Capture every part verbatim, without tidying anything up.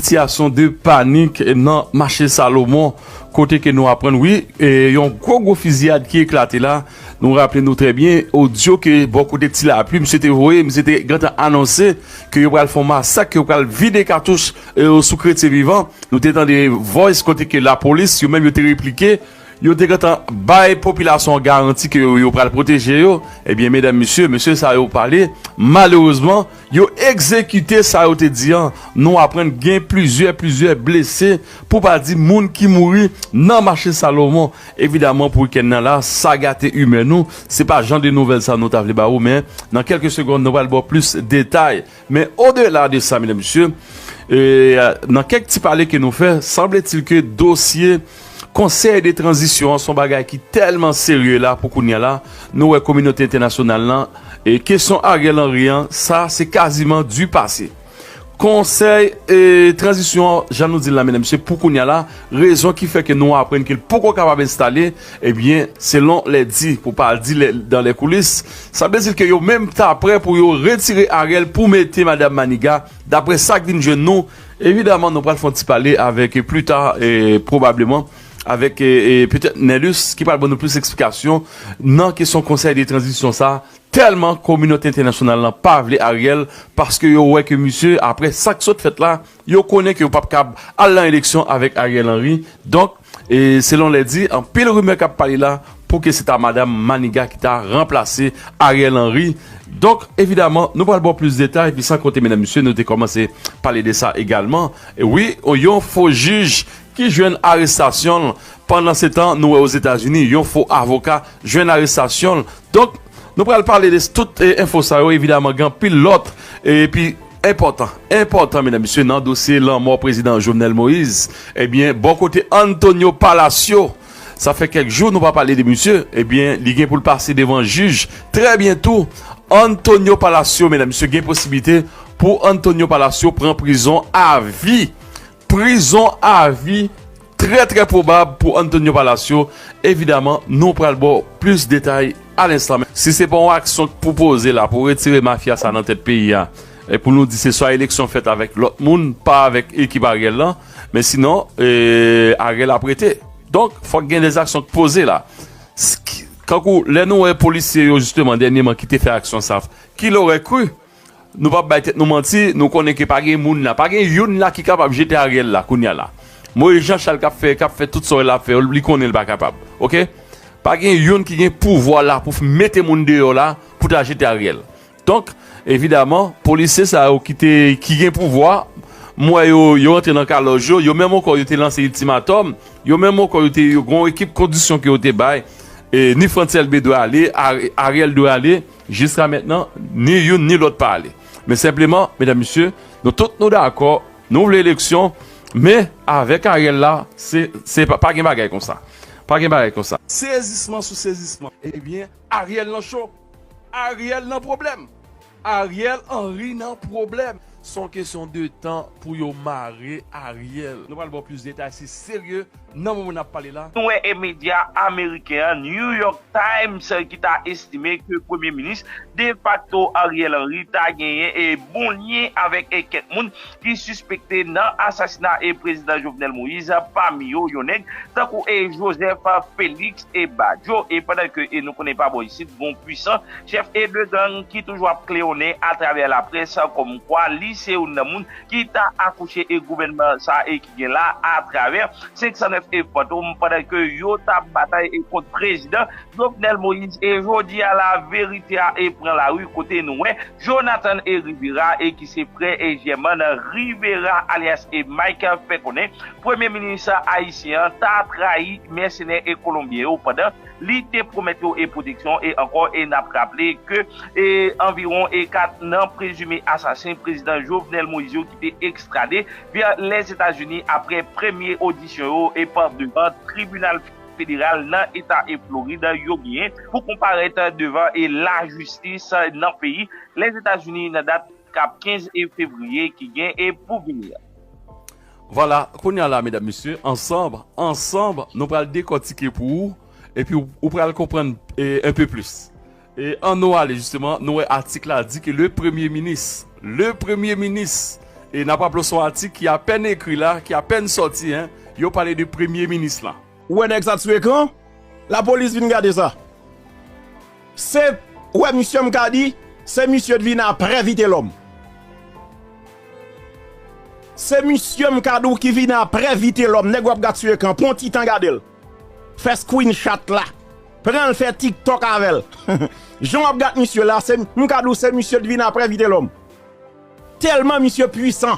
Sitiyasyon de panik nan mache Salomon, kote ke nou aprann, wi, e, yon gwo, gwo fiziyad ki eklate la. Nou raple nou trè byen, odyo ke bò kote Ti Lapli, misye te voye, misye te gentan anonse ke yo pral fè yon masak, ke yo pral vide katouch, e, sou kretyen vivan. Nou te tande voice kote ke lapolis, yo menm yo te replike, yo te gentan bay popilasyon an garanti ke yo, yo pral pwoteje yo. Ebyen, medam, mesye, mesye sa yo pale, malerezman, yo egzekite sa yo te di an. Nou aprann gen plizyè, plizyè blese, pou pa di moun ki mouri nan mache Salomon. Evidaman, pou wikenn nan la, sa gate imè nou. Se pa jan de nouvèl sa nou ta vle ba ou, men nan kèlke segonn, nou pral ba w plis detay. Men odela de sa, medam, mesye, e, nan kèk ti pale ke nou fè, sanbletil ke dosye konsèy de tranzisyon an se yon bagay ki tèlman serye la pou kounye a la. Nou wè kominote entènasyonal lan, e kesyon Ariel Henry an, sa se kaziman du passé. Konsèy, e, tranzisyon an, jan nou di l la, medam, mesye, pou kounye a la, rezon ki fè ke nou aprann ke l poko kapab enstale, ebyen, selon lè di, pou pa di lè, dans les coulisses, sa vle di ke yo menm ta prè pou yo retire Ariel pou mete Madam Maniga, daprè sa k vin jwenn nou. Evidaman, nou pral fè yon ti pale avèk, e, pli ta, e, pwobableman, avèk, e, e, petèt Nelus, ki pral ban nou plis eksplikasyon nan kesyon konsèy de tranzisyon sa. Tèlman kominote entènasyonal lan pa vle Ariel, paske yo wè ke misye, aprè sa k sot fèt la, yo konnen ke yo p ap kab al nan eleksyon avèk Ariel Henry. Donk, e selon lè di, anpil rimè k ap pale la pou ke se ta Madam Maniga ki ta ranplase Ariel Henry. Donk, evidaman, nou pral ba w plis detay, epi san konte, medam, mesye, nou te kòmanse pale de sa egalman. E wi, yon fo jij ki jwenn arestasyon l. Pandan se tan, nou wè Ozetazini, yon fo avoka jwenn arestasyon l. Donk, nou pral pale de tout, e, enfo sa yo, evidaman, gen anpil lòt, e, epi enpòtan, enpòtan, medam, mesye, nan dosye lanmò prezidan Jovenel Moïse. Ebyen, bò kote Antonio Palacio, sa fè kèk jou nou pa pale de misye, ebyen, li gen pou l pase devan jij trè byento. Antonio Palacio, medam, mesye, gen posiblite pou Antonio Palacio pran prizon avi. Prizon avi, trè, trè pwobab pou Antonio Palacio. Evidaman, nou pral ba w plis detay alenstan. Men si se pa yon aksyon k pou poze la pou retire mafya sa nan tèt peyi a, e pou nou di se swa eleksyon fèt avèk lòt moun, pa avèk ekip Ariel lan, men sinon, e, Ariel ap rete. Donk, fòk gen de aksyon k poze la. S-, k-, kankou lè nou wè polisye yo, jisteman, dènyèman, ki te fè aksyon sa, qui l'aurait cru? Nou p ap bay tèt nou manti, nou konnen ke pa gen moun la, pa gen youn la ki kapab jete Ariel la, kounye a la. Moïse Jean Charles k ap fè, k ap fè tout sa l ap fè, li konnen l pa kapab. Oke? Pa gen youn ki gen pouvwa la pou f-, mete moun deyò la, pou ta jete Ariel. Donk, evidaman, polisye sa yo ki te, ki gen pouvwa, m wè yo, yo rantre nan kalòj yo, yo menm ankò, yo te lanse iltimatòm, yo menm ankò, yo te, yo gen yon ekip kondisyon ke yo te bay, e, ni Frantz Elbé dwe ale, Ar-, Ariel dwe ale, jiska mentnan, ni youn ni lòt pa ale. Men senpleman, medam, mesye, nou tout nou dakò, nou vle eleksyon, men avèk Ariel la, se, se pa, pa gen bagay konsa. Pa gen bagay konsa. Sezisman sou sezisman. Ebyen, Ariel nan cho. Ariel nan pwoblèm. Ariel Henry nan pwoblèm. Se yon kesyon de tan pou yo mare Ariel. Nou pral ba w plis detay, se serye, nan moman n ap pale la. Nou wè e medya ameriken an, New York Times, ki ta estime ke premye minis defakto Ariel Henry ta genyen e bon lyen avèk e kèk moun ki sispekte nan asasina e prezidan Jovenel Moïse, pami yo yon nèg tankou e Joseph Félix e Badio, e pandan ke e nou konnen pa bò isit, gon pwisan chèf e de gang ki toujou ap klewonnen atravè laprès kòmkwa li se youn nan moun ki ta akouche e gouvènman sa e ki gen la atravè senk san nèf e Fantom, pandan ke yo t ap batay e kont prezidan Jovenel Moïse. E jodi a la verite a e pran lari kote nou wè Jonathan e Rivera e ki se frè e jèman Rivera alyas e Mike fè konnen premye minis ayisyen an ta trayi mèsenè e kolonbyen yo pandan li te pwomèt yo e pwoteksyon e ankò e n ap raple ke e anviwon e kat nan prezime asasen prezidan Jovenel Moïse yo ki te ekstrade vè Lèzetazini apre premye odisyon yo e pa devan tribinal federal nan eta e Florid yo genyen pou konparèt devan e lajistis nan peyi Lèzetazini nan dat k ap kenz e fevriye ki gen e pou vini an. Vwala, kounye a la, medam, mesye, ansanm, ansanm, nou pral dekòtike pou ou, epi ou, ou pral konprann e, un peu plus. E ann nou ale, jisteman, nou wè atik la di ke le premye minis, le premye minis E n ap raple w se yon atik ki apèn ekri la, ki apèn sòti, en, yo pale de premye minis lan. Ou wè nèg sa t sou ekran? Lapolis vin gade sa. Se, ou wè misye m ka di, se misye t vin apre Vitelòm. Se misye m ka di w ki vin apre Vitelòm. Nèg w ap gad sou ekran, pran ti tan gade l. Fè screenshot la. Pran l fè TikTok avè l. Jan w ap gad misye la, se, m ka di w se misye t vin apre Vitelòm. Tèlman misye pwisan.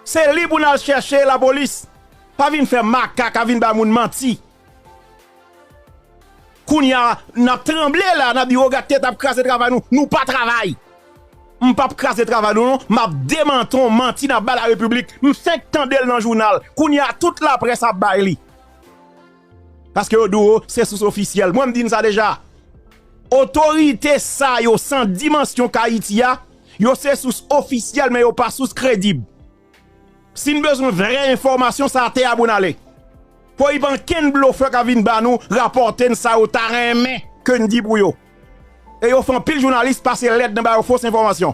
Se li pou n al chèche lapolis. Pa vin fè makak, a vin bay moun manti. Kounye a, n ap tranble la, n ap di, "O, gad tèt ap kraze travay nou." Nou pa travay. M p ap kraze travay nou, non. M ap demanti yon manti n ap bay larepiblik. M fenk tande l nan jounal. Kounye a, tout laprès ap bay li. Paske yo di w, se sous ofisyèl. Mwen, m di n sa deja. Otorite sa yo, san dimansyon k Ayiti a, yo se sous ofisyèl, men yo pa sous kredib. Si n bezwen vrè enfòmasyon, se atè a pou n ale. Pòkipè ankenn blofè ka vin ba nou rapòte n sa yo ta renmen ke n di pou yo. E yo fè anpil jounalis pase lèd nan ba yo fos enfòmasyon.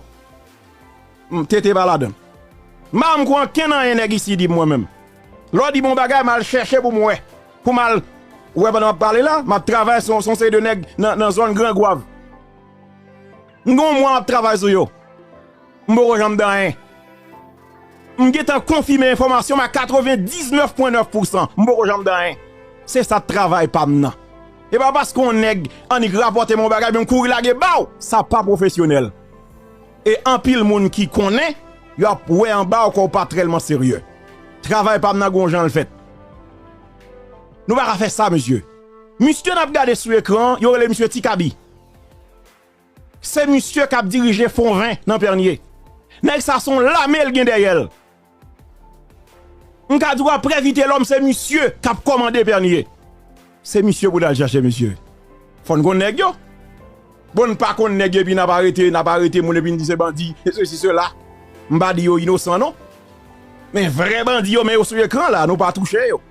M, Tete pa ladan. M pa janm kwè ankenn anyen nèg isi di mwen menm. Lè w di m yon bagay, m al chèche pou m wè. Pou m al wè pandan m ap pale la, m ap travay sou, sou yon seri de nèg nan, nan zòn Gran Gwav. M gen yon mwa m ap travay sou yo. M poko janm di anyen. M gentan konfime enfòmasyon m a katrevendiznèf pwen nèf pousan. M poko janm di anyen. Se sa travay pa m nan. E pa paske yon nèg annik rapòte m yon bagay, men m kouri lage ba w. Sa pa pwofesyonèl. E anpil moun ki konnen, y ap wè anba w kòm w pa trèlman serye. Travay pa m nan gon jan l fèt. Nou pa ka fè sa, mesye. Misye n ap gade sou ekran an, yo rele misye Ti Kabi. Se misye k ap dirije Fon Ven nan Pènye. Nèg sa se yon lame l gen dèyè l. M ka di w apre Vitelòm, se misye k ap kòmande Pènye. Se misye pou n al chèche, mesye. Fò n konn nèg yo. Bon, n pa konn nèg yo, epi n ap arete, n ap arete moun, epi n di se bandi, e sesi, sela. M pa di yo inosan, non. Men vrè bandi yo, men yo sou ekran la, nou pa touche yo.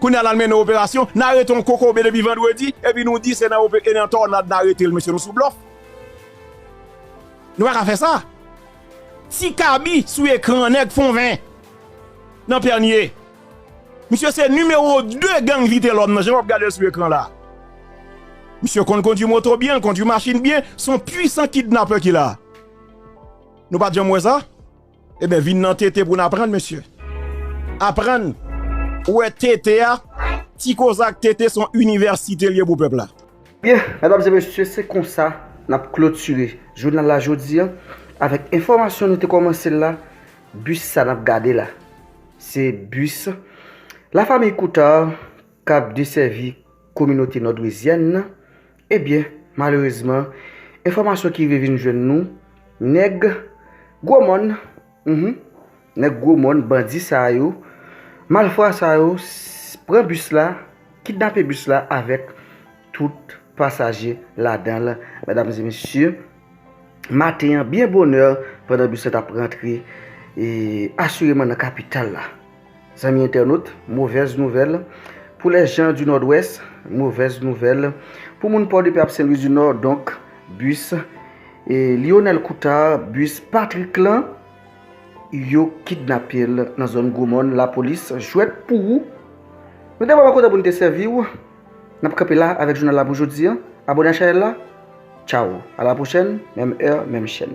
Kounye a, n al mennen operasyon, n arete yon kokobe depi vandredi, epi nou di se nan ope-, e nan tònad n arete l, mesye, nou sou blòf. Nou pa ka fè sa. Ti Kabi sou ekran, nèg Fon Ven nan Pènye. Misye se nimewo de gang Vitelòm nan, jan w ap gade l sou ekran la. Misye konn kondui moto byen, l kondui machin byen, se yon pwisan kidnapè ki la. Nou pa t janm wè sa? Ebyen, vin nan Tete pou n aprann, mesye. Aprann. Ou wè Tete a, Ti Koza ak Tete se yon inivèsite l ye pou pèp la. Byen, medam e mesye, se konsa n ap klotire jounal la jodi a avèk enfòmasyon nou te kòmanse l la, bis sa n ap gade la. Se bis Lafanmi Koutard k ap desèvi kominote nòdwezyèn nan, ebyen, malerezman, enfòmasyon ki rive vin jwenn nou, nèg Gwo Mòn, mhm, nèg Gwo Mòn, bandi sa yo, malfra sa yo, s-, pran bis la, kidnape bis la avèk tout pasaje ladan l, medam e mesye. Maten an, byen bonè, pandan bis la t ap rantre, e, asireman nan kapital la. Zanmi entènot, movèz nouvèl pou les gens du Nord-Ouest, movèz nouvèl pou moun Pòdepè ak Senlwi di Nò, donk, bis, e, Lionel Coutard, bis Patrick lan, yo kidnape l nan zòn Gwo Mòn, lapolis, jwèt pou ou. Nou te vrèman kontan pou n te sèvi w. N ap kanpe la avèk jounal la pou jodi a. Abòne ak chanèl la. Tchaw. A la pwochèn, menm è, menm chèn.